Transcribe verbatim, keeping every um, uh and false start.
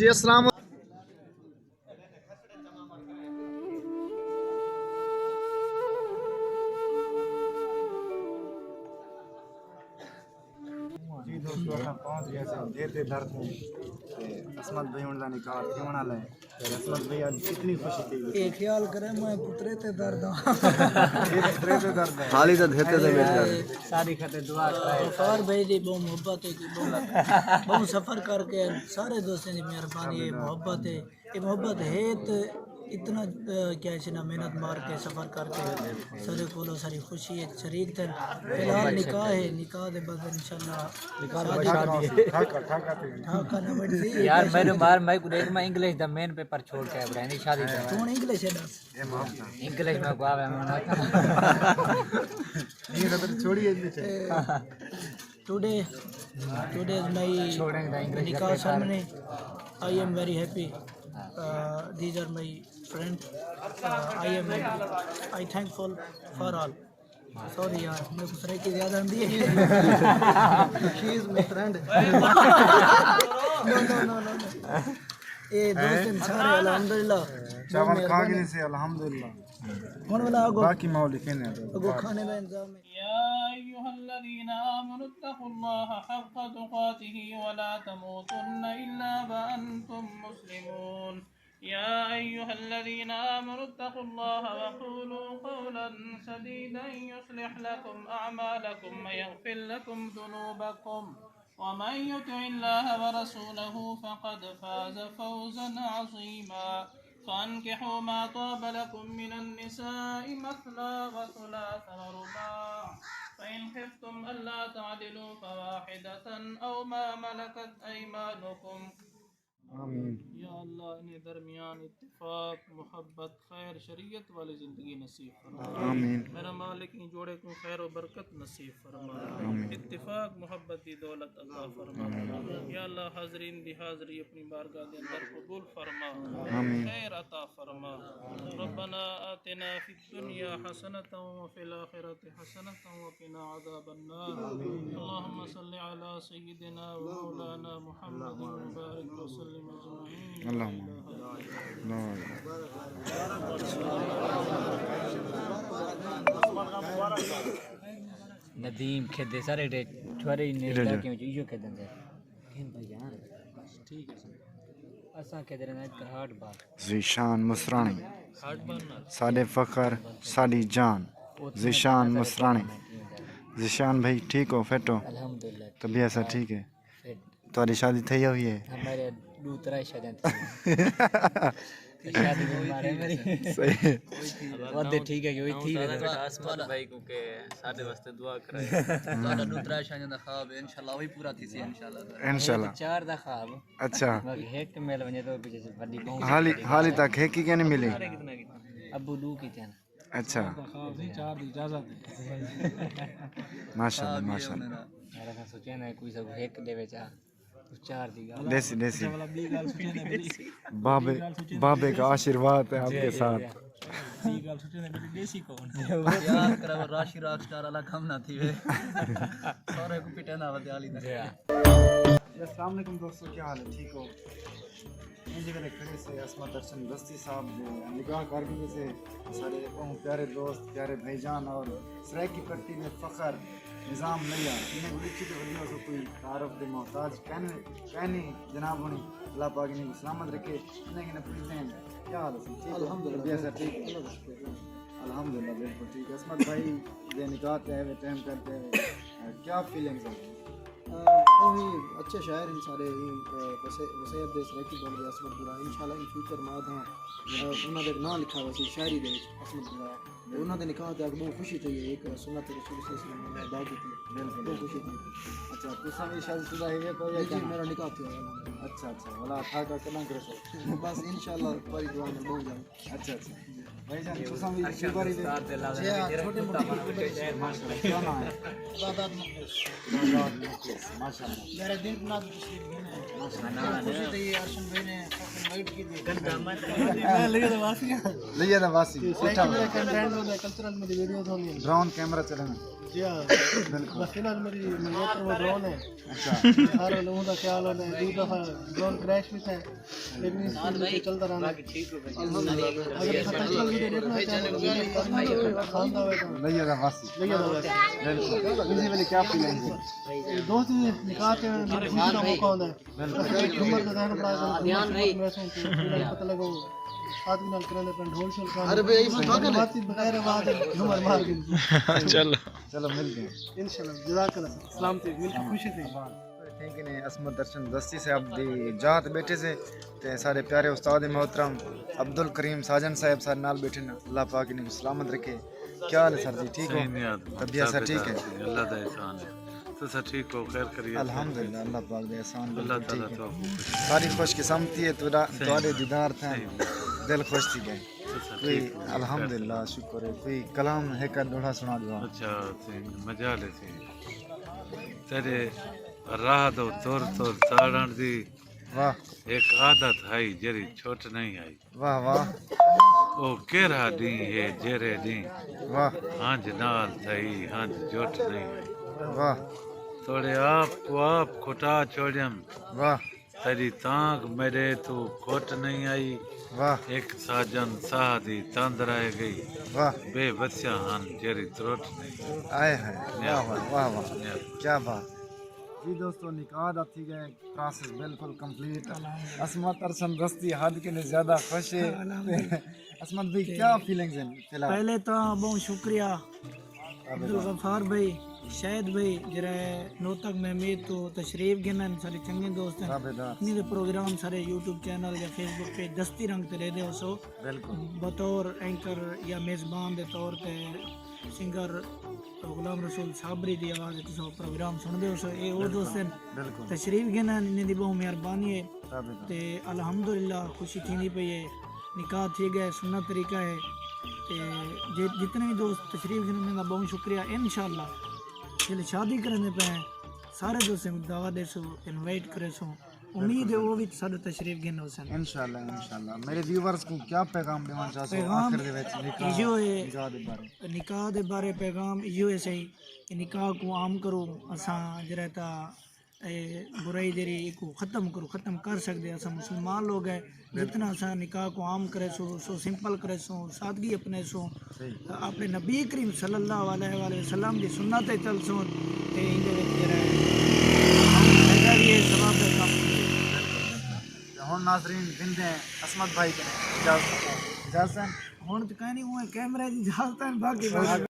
جی السلام۔ جی دوستو، اساں پہنچ ڳئے سے دھرتے دھرتے تے عصمت بھائی ہن دا نکاح تھیوݨ والا ہے۔ تے عصمت بھائی، اڄ کتنی خوشی تھی؟ اے خیال کرے میں پترے تے درد ہاں۔ اے پترے تے درد ہے۔ حالی تاں دھرتے تے بیٹھا ہے۔ ساری خاطر دعا کرائے۔ غفار بھائی دی بہت محبت ہے، بہت، بہت سفر کر کے سارے دوستیں دی مہربانی ہے، محبت ہے۔ اے محبت ہے تے اتنا، آ، کیا ہے نا، محنت مار کے، سفر کر کے سارے کولو ساری خوشی ہے، شریک تھے۔ فی الحال نکاح ہے، نکاح دے بعد انشاءاللہ نکاح دے بعد شادی۔ شادی ہے۔ ٹھاکا، ٹھاکا تے۔ ٹھاکا نہ بڑی سی۔ یار، میرے مار، میں کو دیکھ، میں انگلش دا مین پیپر چھوڑ کے آیا، بڑا نہیں شادی دا۔ کون انگلش ہے دس؟ اے ماں۔ انگلش میں کو آوے، میں نہ یہ خاطر چھوڑی ہے انگلش۔ Today, today is my nikah ceremony. I am very happy. Uh, these are my friend. Uh, I am, I thankful for all. Sorry یار، میرے کو سرائیکی زیادہ آندی ہے۔ She is my friend. No, no, no, no, no. اے دوست ہیں سارے، الحمدللہ۔ چاول کھا کے سے، الحمدللہ۔ ہن والا اگو، باقی ماحول لکھے نے۔ اگو کھانے دا انتظام ہے۔ يا أيها الذين آمنوا اتقوا الله حق تقاته ولا تموتن إلا وأنتم مسلمون. يا أيها الذين آمنوا اتقوا الله وقولوا قولا سديدا يصلح لكم أعمالكم ويغفر لكم ذنوبكم ومن يطع الله ورسوله فقد فاز فوزا عظيما. فانكحوا ما طاب لكم من النساء مثنى وثلاث ورباع، فإن خفتم ألا تعدلوا فواحدة أو ما ملكت أيمانكم. آمین۔ یا اللہ، انہیں درمیان اتفاق، محبت، خیر، شریعت والی زندگی نصیب فرما۔ آمین۔ میرا مالک، ایں جوڑے کوں خیر و برکت نصیب فرما۔ آمین۔ اتفاق، محبت دی دولت عطا فرما۔ آمین۔ یا اللہ، حاضرین دی حاضری اپنی بارگاہ دے اندر قبول فرما۔ آمین۔ خیر عطا فرما۔ ربنا آتنا فی الدنیا حسنة وفی الآخرة حسنة وقنا عذاب النار۔ اللهم صل على سيدنا ومولانا محمد وبارك وسلم أجمعين. اللهم۔ لا إله إلا الله۔ ندیم کھیدے سارے ڈے چھوارے نے ڈاکیوں جو ایو کھیدن دے۔ ٹھیک ہے سر۔ اساں کھیدے رہنا کرہاٹ بار۔ ذیشان مصراݨی، ساݙے فخر، ساݙی جان۔ ذیشان مصراݨی۔ ذیشان بھائی ٹھیک ہو، فٹ ہو؟ الحمدللہ۔ طبیعت سب ٹھیک ہے؟ فٹ۔ تہاݙی شادی تھئی ہوئی ہے؟ ہمارے ݙو ترائے شادیاں تھی۔ شادی دے مارے میری۔ صحیح۔ وعدے ٹھیک ہے، یوہی تھی ویسے۔ عصمت بھائی کوں کہ ساݙے واسطے دعا کرائے۔ تہاݙا ݙو ترائے شادیاں دا خواب ہے، انشاءاللہ وہی پورا تھیسی انشاءاللہ۔ انشاءاللہ۔ چار دا خواب۔ اچھا۔ باقی ہک مل ونڄے تو پچھے وݙی پہنچ۔ حالی، حالی تک ہک ہی کیوں نہیں ملی؟ ابو ݙو کیتے ہن۔ اچھا۔ چار دی اجازت ہے۔ ماشاءاللہ، ماشاءاللہ۔ یار اساں سوچے نا کوئی سب ہک دے وچ آ۔ چار دی ڳالھ۔ ݙیسی، ݙیسی۔ اچھا، والا ٻی ڳالھ سوچے نا میری۔ بابے، بابے کا آشیرواد ہے آپ کے ساتھ۔ ٻی ڳالھ سوچے نا میری، ݙیسی کون؟ یار کرا راشی راک سٹار والا کم نہ تھی وے۔ سارے کو پٹے نہ ودے علی دا۔ جی السلام علیکم دوستو، کیا حال ہے؟ ٹھیک ہو؟ ایں جگہ تے کھڑے سے عصمت درشن دستی صاحب جو نکاح کر گھدے سے، سارے بہت پیارے دوست، پیارے بھائی جان اور سرائیکی پٹی دے فخر نظام نیا۔ انہیں کو لکھی تے ودی ہو سو کوئی تعارف دے محتاج کہنے، کہنی جناب ہونی۔ اللہ پاک انہیں کو سلامت رکھے۔ انہیں کنے پوچھتے ہیں، کیا حال ہے؟ ٹھیک ہو؟ الحمدللہ۔ طبیعت سب ٹھیک ہے؟ اللہ کا شکر۔ الحمدللہ، بالکل ٹھیک ہے۔ عصمت بھائی دے نکاح تے آئے ہوئے، ٹائم کر تے آئے ہوئے، کیا فیلنگز ہیں؟ آ، اوہی اچھے شاعر ہن سارے، ایں، آ، وسے-، وسیب دے سرائیکی بݨ دے عصمت گڑا۔ انشاءاللہ ان فیوچر ما دھاں، آ، انہاں دے ناں لکھا ہوسی شاعری دے وچ عصمت گڑا۔ تے انہاں دے نکاح تے آ کے بہت خوشی تھئی ہے، ایک سنت رسول صلی اللہ علیہ وسلم نے ادا کیتی۔ بالکل۔ بہت خوشی تھی۔ اچھا، تساں وی شادی شدہ ہیوے پئے یا جی، جی، کیا؟ میرا نکاح تھیا ہے۔ اچھا، اچھا، ولا تھا کا کداں کرے سو؟ بس انشاءاللہ تہاݙی دعا نال بہت جلد۔ اچھا، اچھا۔ بھائی جان، تساں وی ارشد استاد دے لازم جی ہاں، چھوٹے موٹے۔ ماشاءاللہ، کیا نام ہے؟ داداد مخلص۔ داداد مخلص، ماشاءاللہ۔ میرے دن کو نہ تو تشریف گھن ہے۔ ماشاءاللہ۔ خوشی تھی ارشد بھائی نے۔ میں لیا دا واسی ہاں۔ لیا دا واسی۔ سائیکل میرا کنٹینٹ ہوندا ہے، کلچرل میری ویڈیوز ہوندی ہیں۔ ڈرون کیمرہ چلنا۔ جی ہاں۔ بالکل۔ بس انہاں نے میری منگیتر وہ ڈرون ہے۔ اچھا۔ ہر لوگوں دا خیال ہوندا ہے، دو دفعہ ڈرون کریش بھی تھا۔ لیکن اس فیلڈ تے چلدا رہنا۔ الحمدللہ۔ اگر تساں کلچرل ویڈیو ݙیکھݨا چاہندے تو وزٹ کرنا، پسند آوے تو۔ لیا دا واسی۔ لیا دا واسی۔ بالکل۔ تسی ویلے کیا فیلنگ ہے؟ دوست دی نکاح تے خوشی دا موقع ہوندا ہے۔ بالکل۔ عمر دے ذہن بڑا جان میں سوں کہ پتہ لگو آدمی نال کرنے پن ڈھول شول کا۔ ارے بھائی، ایسا تو کرے۔ بغیر آواز عمر مار دی۔ چلو۔ چلو، ملتے ہیں۔ انشاءاللہ، جزاک اللہ۔ سلامتی، مل کے خوشی تھی۔ ٹھیک ہے، عصمت درشن دستی صاحب دی جاہ تے بیٹھے سے، تے سارے پیارے استاد محترم عبدالکریم ساجن صاحب سارے نال بیٹھے نے۔ اللہ پاک انہیں کو سلامت رکھے۔ کیا حال ہے سر جی، ٹھیک ہو؟ صحیح نیت، طبیعت سر ٹھیک ہے؟ اللہ دا احسان ہے۔ تساں ٹھیک ہو؟ خیر خیریت؟ الحمدللہ، اللہ پاک دے احسان، اللہ بالکل تعالیٰ ٹھیک ہے۔ توفیق۔ ساری خوش قسمتی ہے، تہاݙا، صحیح۔ تہاݙے دیدار تھے، صحیح۔ دل خوش تھی ڳئے۔ تساں کوئی ٹھیک ہو؟ الحمدللہ، شکر ہے۔ کوئی کلام ہک ݙوہڑا سݨا ݙیو۔ اچھا، صحیح، مجال ہے، صحیح۔ تیݙے راہ دو تر تر تاڑݨ دی۔ واہ۔ ہک عادت ہئی جیڑھی چھٹ نہیں آئی۔ واہ واہ۔ او کیرھا ݙینہہ ہے جیرھے ݙینہہ۔ واہ۔ ہنج نال تھئی ہنج جٹ نہیں آئی۔ واہ۔ توڑے آپ کو آپ کھٹا چھوڑیم۔ واہ۔ تیݙی تانگھ میݙے توں کھٹ نہیں آئی۔ واہ۔ ہک ساجن ساہ دی تند رہ ڳئی۔ واہ۔ بے وسیاں ہن جیڑھی ترٹ نہیں آئی۔ آئے ہائے، واہ واہ، واہ واہ۔ نیت۔ کیا بات۔ جی دوستو، نکاح دا تھی ڳئے پروسیس بالکل کمپلیٹ۔ الحمدللہ۔ عصمت ارشن دستی حد کنے زیادہ خوش ہے۔ الحمدللہ۔ عصمت بھائی، تے کیا فیلنگز ہیں فی الحال؟ پہلے تاں بہت شکریہ عبدالغفار بھائی، شاہد بھائی، جڑے نوتک مہمید تو تشریف گھنن، سارے چنگے دوست ہیں۔ تابعدار۔ انہیں دے پروگرام سارے یوٹیوب چینل یا فیس بک پیج دستی رنگ تے ݙیہدے ہوسو۔ بالکل۔ بطور اینکر یا میزبان دے طور تے سنگر غلام رسول صابری دی آواز وچ تساں پروگرام سݨدے ہوسو۔ اے او بالکل، دوست ہیں۔ بالکل۔ تشریف گھنن، انہیں دی بہت مہربانی ہے۔ تابعدار۔ تے الحمدللہ خوشی تھیندی پئی ہے۔ نکاح تھی ڳئے، سنت طریقہ ہے۔ تے جے-، جتنے بھی دوست تشریف گھنن، انہیں دا بہت شکریہ۔ انشاءاللہ جیلے شادی کریندے پئے ہیں، سارے دوستیں کوں دعوت ݙیسو، انوائٹ کریسو۔ امید ہے بالکل۔ او وی ساݙا تشریف گھن ہوسن۔ انشاءاللہ، انشاءاللہ۔ میرے ویورز کوں کیا پیغام ݙیوݨ چاہسو پیغام آخر دے وچ نکاح، ایہو ہے، نکاح دے بارے؟ نکاح دے بارے پیغام ایہو ہے سہی کہ نکاح کوں عام کرو۔ اساں جیڑھا تاں اے برائی جیڑھی ایکوں ختم کرو، ختم کر سڳدے۔ اساں مسلمان لوگ ہیں، بالکل۔ جتنا اساں نکاح کوں عام کریسوں، سو سمپل کریسوں، سادگی اپنیسوں، صحیح۔ اپݨے نبی کریم صلی اللہ علیہ وآلہ وسلم دی سنت تے چلسوں، تے ایندے وچ جیڑھا ہے، ہم فائدہ وی ہے، ثواب دا کم وی ہے۔ تے ہݨ ناظرین گھندے ہیں عصمت بھائی کنے اجازت۔ اجازت ہے؟ ہݨ تے کائنی، اوں کیمرے دی اجازت ہے، باقی بس۔